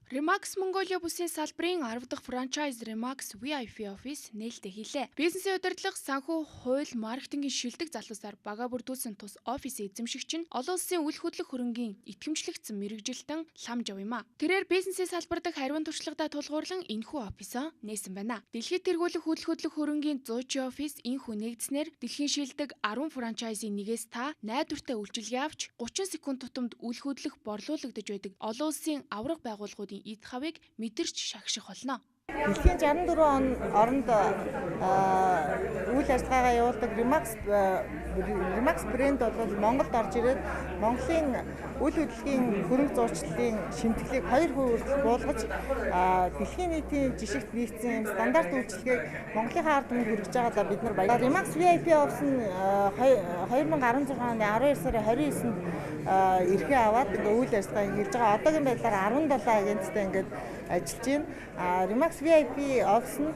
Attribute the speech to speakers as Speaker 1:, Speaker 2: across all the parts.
Speaker 1: Remax Mongolia бүсийн салбарын 10 дахь франчайз Remax VIP Office нээлттэй хийлээ. Бизнесийн удирдлага, санхүү, хууль, маркетингийн шилдэг залуусаар багаа бүрдүүлсэн тус офис эзэмшигч нь олон улсын үл хөдлөх хөрөнгийн итгэмжлэгдсэн мэргэжилтэн Лам Жав юм а. Тэрээр бизнесийн салбар дахь хариун туршлагадаа тулгуурлан энэхүү офисоо нээсэн байна. Дэлхийд тэргүүлэх үл хөдлөх хөрөнгийн зуучийн офис энэхүү нэгдснээр дэлхийн шилдэг 10 франчайзын нэгээс та найдвартай үйлчилгээ авч 30 секунд тутамд үл хөдлөх борлуулагдаж байдаг олон улсын аварга байгууллагуудын эд хавыг мэдэрч шагших болно.
Speaker 2: Дэлхийн 64 оронд үйл ажиллагаагаа явуулдаг Remax брэнд бол Монголд орж ирээд Монголын үйл хөдлөлийн хөрөнгө зуучлалын шимтгэлийг 2% хүртэл буулгаж, дэлхийн нийтийн жишигт нийцсэн юм стандарт үйлчилгээг Монголынхаа ард түмэнд хүргэж байгаадаа бид нар баярлалаа. Remax VIP офис нь 2016 оны 12 сарын 29-нд эрхээ аваад ингээ үйл ажиллагаа хийж байгаа. Одоогийн байдлаар 17 агенттай ингээд ажиллаж байна. Remax VIP офис нь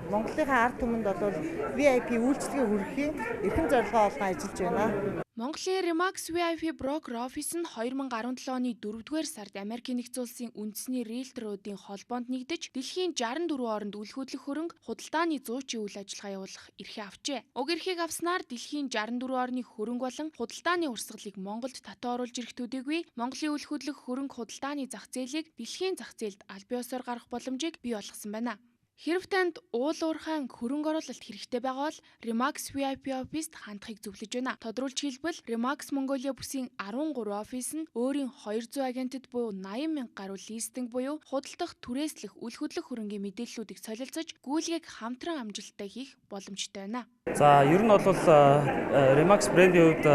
Speaker 2: Монголынхаа ард түмэнд бол VIP үйлчилгээ хүргэхийн эрхэм зорилгоо олгон ажиллаж байна.
Speaker 1: Монголын Remax VIP Broker Office нь 2017 оны 4-р сард Америкийн нэгдсэн улсын үндэсний риэлторуудын холбоонд нэгдэж, дэлхийн 64 оронд үл хөдлөх хөрөнгө худалдааны зуучийн үйл ажиллагаа явуулах эрхээ авчээ. Уг эрхийг авснаар дэлхийн 64 орны хөрөнгө болон худалдааны урсгалыг Монголд татан оруулж ирэх төдийгүй Монголын үл хөдлөх хөрөнгө худалдааны зах зээлийг дэлхийн зах зээлд аль биесоор гаргах боломжийг бий болгосон байна. Хэрв танд уул уурхайн хөрөнгө оруулалт хэрэгтэй байгаа бол Remax VIP офист хандахыг зөвлөж байна. Тодруулж хэлбэл, Remax Mongolia бүсийн 13 офис нь өөрийн 200 агентэд буюу 80 мянга гаруй листинг буюу худалдах, түрээслэх, үл хөдлөх хөрөнгийн мэдээллүүдийг солилцож, гүйлгээг хамтран амжилттай хийх боломжтой байна.
Speaker 3: За, ер нь бол Remax брендийн хувьд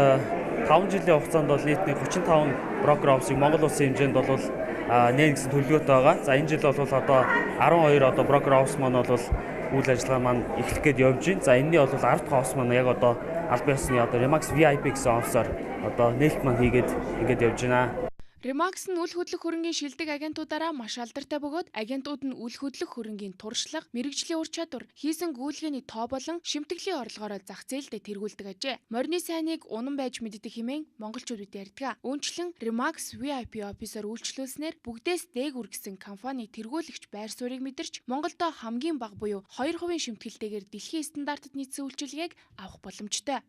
Speaker 3: 5 жилийн хугацаанд бол нийт 35 брокер офисыг Монгол улсын хэмжээнд бол нээн гэсэн төлөвлөгөөтэй байгаа. За, энэ жил бол одоо 12 одоо брокер офис маань бол үйл ажиллагаа маань эхлэх гээд явж байна. За, энэний бол 10 дахь офис маань яг одоо аль биесны одоо Remax VIP гэсэн офисоор одоо нээлт маань хийгээд ингээд явж байна.
Speaker 1: Remax нь үл хөдлөх хөрөнгийн шилдэг агентуудаараа маш алдартай бөгөөд агентууд нь үл хөдлөх хөрөнгийн туршлага, мэргэжлийн ур чадвар, хийсэн гүйлгээний тоо болон шимтгэлийн орлогоороо зах зээлдээ тэргүүлдэг ажээ. Морины сайныг унан байж мэддэг хэмээн монголчууд бид ярьдаг. Үүнчлэн Remax VIP офисоор үйлчлүүлснээр бүгдээс дээгүр гэсэн компани тэргүүлэгч байр суурийг мэдэрч, Монголдо хамгийн бага буюу 2% шимтгэлтэйгээр дэлхийн стандартад нийцсэн үйлчилгээг авах боломжтой.